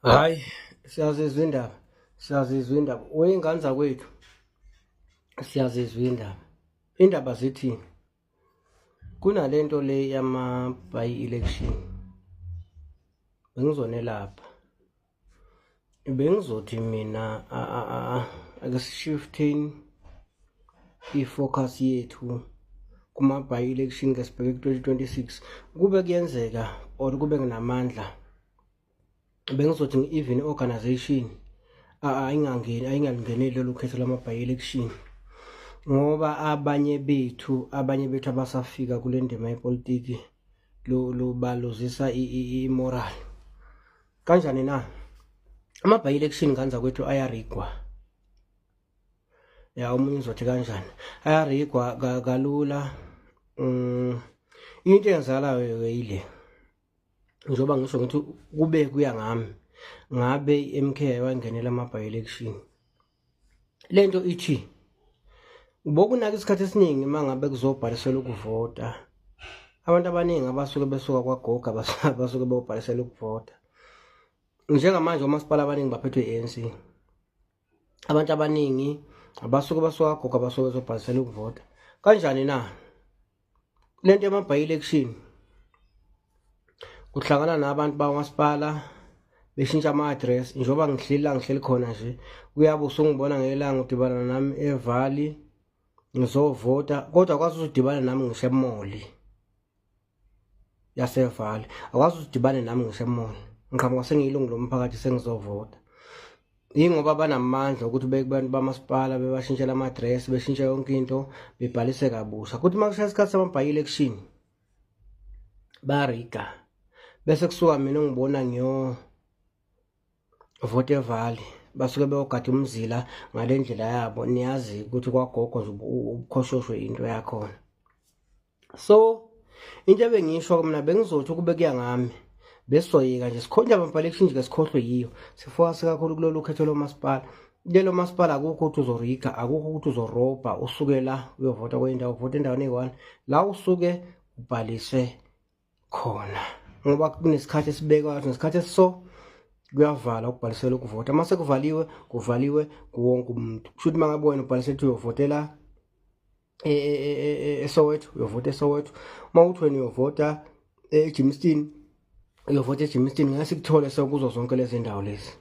Hayi, siyazizwa indaba, siyazizwa indaba. Wey'ngane zakwethu, siyazizwa indaba. Indaba zithi kunalento le yama by election. Bengizonelapha. Bengizothi mina ake sishifteni i-focus yethu kuma by election ke sibheke ku-2026. Kube kuyenzeka or kube nginamandla, bengizothi even organization ayingangeni, ayingalingeneli lolu khetho lama by election, ngoba abanye bethu abasafika kule ndima yepolitiki lo baluzisa i-moral. Kanjani na? Ama by election, ngane zakwethu, ayarigwa. Ya, omunye uzothi kanjani ayarigwa? Kalula. Into eyenzakalayo ke ile, njengoba ngisho ngithi kube kuya ngami, ngabe i-MK wangenela ama by election. Lento ithi ubokunaka isikhathi esiningi uma ngabe kuzobhaliselwa ukuvota, abantu abaningi abasuke besuka kwagogo basuke beyobhalisela ukuvota. Njengamanje omasipala abaningi baphethwe i-ANC. Abantu abaningi abasuke basuka kwagogo abasuke bezobhalisela ukuvota. Kanjani na? Lento yama by election, kuhlangana nabantu bamasipala beshintsha ama-address. Njengoba ngihleli la ngihleli khona nje, kuyabe usungibona ngelanga udibana nami eValley ngizovota, kodwa akwazi ukuthi udibane nami ngisho e-mall yaseValley, akwazi ukuthi udibane nami ngisho e-mall ngiqhamuka sengiyilungu lomphakathi sengizovota. Yingoba banamandla ukuthi beke kubantu bamasipala bebashintshela ama-address, beshintshe yonke into, bebhalise kabusha. Kuthi uma kushaya isikhathi sama-by election bayariga, bese kusuka mina ngibona ngiyo vota eValley, basuke beyogada umzila ngale ndlela yabo. Niyazi ukuthi kwagogo nje ubukhoshoshwe into yakhona. So into ebengisho mina, bengizothi ukube kuya ngami besizoyeka nje sikhonje ama-election nje, sikhohlwe yiyo, sifocus kakhulu kulolu khetho lomasipala. Lelo masipala akukho ukuthi uzoriga, akukho ukuthi uzorobha usuke la uyovota kwenye indawo, uvota endaweni eyi-one la usuke ubhalise khona, ngoba kunesikhathi esibekwayo. Ngesikhathi esiso kuyavala ukubhalisela ukuvota. Uma sekuvaliwe, kuvaliwe kuwonke umuntu. Kusho ukuthi uma ngabe wena ubhalisele ukuthi uyovotela eSoweto, uyovota eSoweto. Uma uthi wena uyovota eGermiston, uyovota eGermiston. Ngeke sikuthole sekuzo zonke lezi ndawo lezi.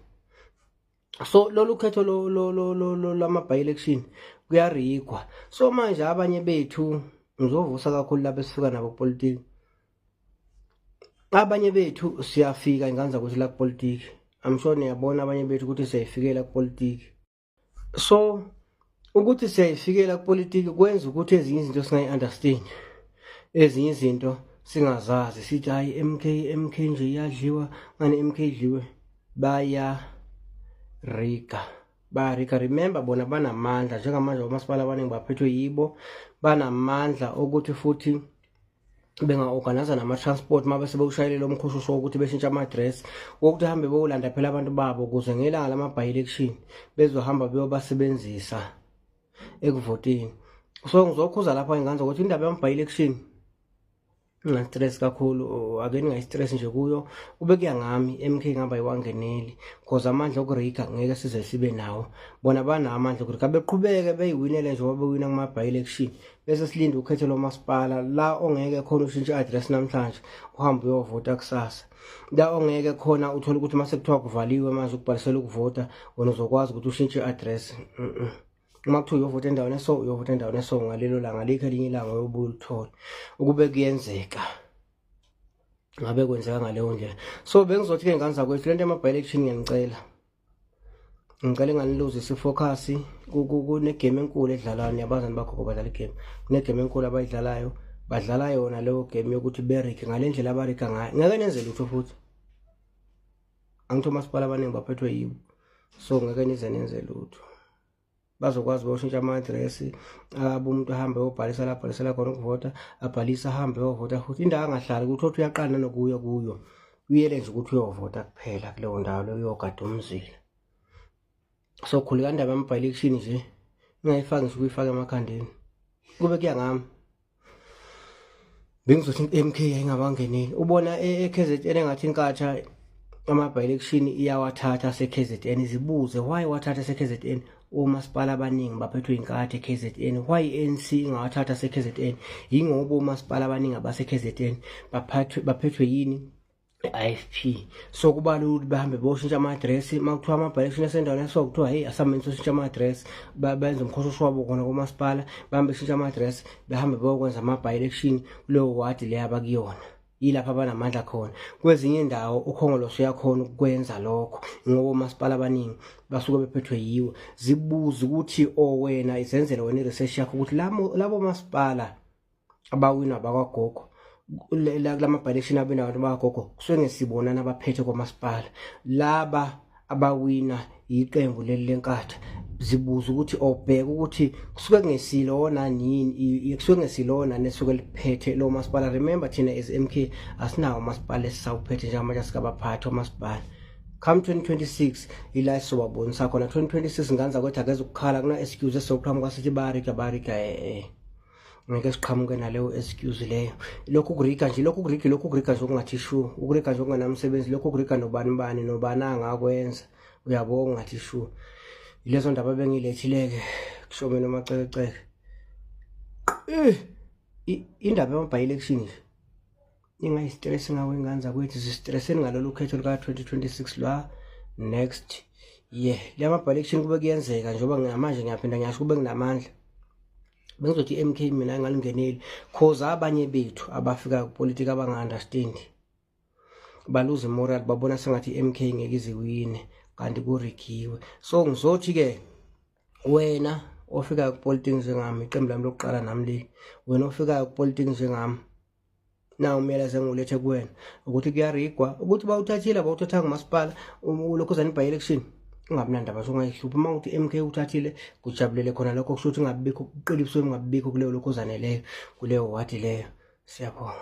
So lolu khetho lo lama by election kuyarigwa. So manje abanye bethu, ngizovusa kakhulu lapho esifika nabo kupolitiki, abanye bethu siyafika ingane zakuthi la kupolitiki. I'm sure niyabona abanye bethu ukuthi siyayifikela kupolitiki. So ukuthi siyayifikela kupolitiki kwenza ukuthi ezinye izinto singayi-understand, ezinye izinto singazazi. Sithi hayi, MK, MK nje iyadliwa ngani? MK idliwe, baya riga, bayariga. Remember, bona banamandla. Njengamanje omasipala abaningi baphethwe yibo, banamandla okuthi futhi benga-organiza nama-transport uma bese bewushayelele umkhushusho wokuthi beshintshe ama-address, wokuthi hambe bewulanda phela abantu babo, ukuze ngelanga lama-by-election bezohamba beyobasebenzisa ekuvoteni. So ngizokhuza lapha ingane ukuthi indaba yama-by-election inga-stress kakhulu, ake ningayi-stress nje kuyo. Kube kuya ngami, MK ngaba yiwangeneli, because amandla okuriga ngeke size sibe nawo. Bona banawo amandla okuriga, beqhubeke beyiwinele njengoba bewina kuma-by-election, bese silinde ukhetho lomasipala la ongeke khona ushintshe i-address namhlanje uhambe uyovota kusasa, la ongeke khona uthole ukuthi mase kuthiwa kuvaliwe manje ukubhalisela ukuvota, wena uzokwazi ukuthi ushintshe i-address. Uma kuthiwa uyovota endaweni eso, uyovota endaweni eso ngalelo langa, alikho elinye ilanga oyobuye ulithole. Ukube kuyenzeka ngabe kwenzeka ngaleyo ndlela. So bengizothi-ke ngane zakwethu, lento yama-by-election, ngiyanicela, ngicela inganiluzisi i-focus. Kunegame enkulu edlalayo. Niyabazani bagogo badlala igame, kunegame enkulu abayidlalayo. Badlala yona leyo game yokuthi berige ngale ndlela abariga ngayo. Ngeke nenze lutho futhi, angithi omasipala abaningi baphethwe yibo, so ngeke nize nenze lutho. Bazokwazi bayoshintsha ama-address abe umuntu ahambe ayobhalisa la abhalisela khona ukuvota, abhalise, ahambe ayovota futhi indawo angahlali ukuthi othi uyaqala nanokuya kuyo, uyele nje ukuthi uyovota kuphela kuleyo ndawo leyo, uyogada umzila. So khuleka indaba yama-by-election nje, ningayifaki ngisho ukuyifaka emakhandeni. Kube kuya ngami, bengizothi i-MK ayingabangeneli. Ubona e-KZN engathi inkatha Ama-by-election iyawathatha ase-KZN. Zibuze why wathatha ase-KZN? Omasipala abaningi baphethwe iNkatha e-KZN. Why i-ANC ingawathatha ase-KZN? Yingoba omasipala abaningi abase-KZN baphethwe yini? I-IFP. So kuba lula ukuthi bahambe beyoshintsha ama-address. Uma kuthiwa ama-by-election asendaweni eso, kuthiwa hey, asambeni soshintsha ama-address, benze umkhoshosho wabo khona komasipala, bahambe beshintsha ama-address, behambe beyokwenza ama-by-election kuleyo wadi leyo abakuyona, yilapho abanamandla khona. Kwezinye indawo uKhongolose uyakhona ukukwenza lokho ngoba omasipala abaningi basuke bephethwe yiwo. Zibuze ukuthi o wena izenzele wena i-research yakho ukuthi labo masipala abawina bakwagogo kulama by-election abenabantu bakagogo, kusuke ngesibonana abaphethe komasipala laba abawina iqembu leli leNkatha. Zibuza ukuthi obheka ukuthi kusuke kungesilona yini, kusuke kungesilona nesuke liphethe lo masipala. Remember, thina as MK asinawo umasipala esisawuphethe njengamanje, asikabaphathi omasipala. Come 2026 ila sizobabonisa khona. 2026 nganza kwethu akeze ukukhala kuna excuse esokuqhamuka sithi barika barika. Ngeke siqhamuke naleyo excuse leyo. Lokhu kuriga nje, lokhu kuriga nje okungathi shu, ukuriga nje okunganamsebenzi, lokhu kuriga nobani bani nobani angakwenza, uyabo, ungathi shu. Ilezo ndaba bengilethileke kusho mina uMacekeceke. Indaba yama by election nje ingayistress ngawe, ingane zakwethu. Zistresseni ngalolu khetho luka 2026 lwa next year. Lama by election kube kuyenzeka njengoba nginamanje, ngiyaphinda ngiyasho, kube nginamandla bengizothi i-MK mina engalingeneli, cause abanye bethu abafika kupolitiki abanga-understand baluze moral, babona sengathi i-MK ngeke ize iwine kanti kurigiwe. So ngizothi-ke wena ofikayo kupolitiki njengami, iqembu lami lokuqala nami leli, wena ofikayo kupolitiki njengami, na umyalezo engiwulethe kuwena ukuthi kuyarigwa, ukuthi bawuthathile bawuthathanga umasipala ulokhuzana i-by election, ungabi nandaba, ungayihluphi. Uma uthi MK uthathile, kujabulele khona lokho, kusho ukuthi ungabikho uqiniso, ungabikho kuleyo lokhuzane leyo, kuleyo wadi leyo. Siyabonga.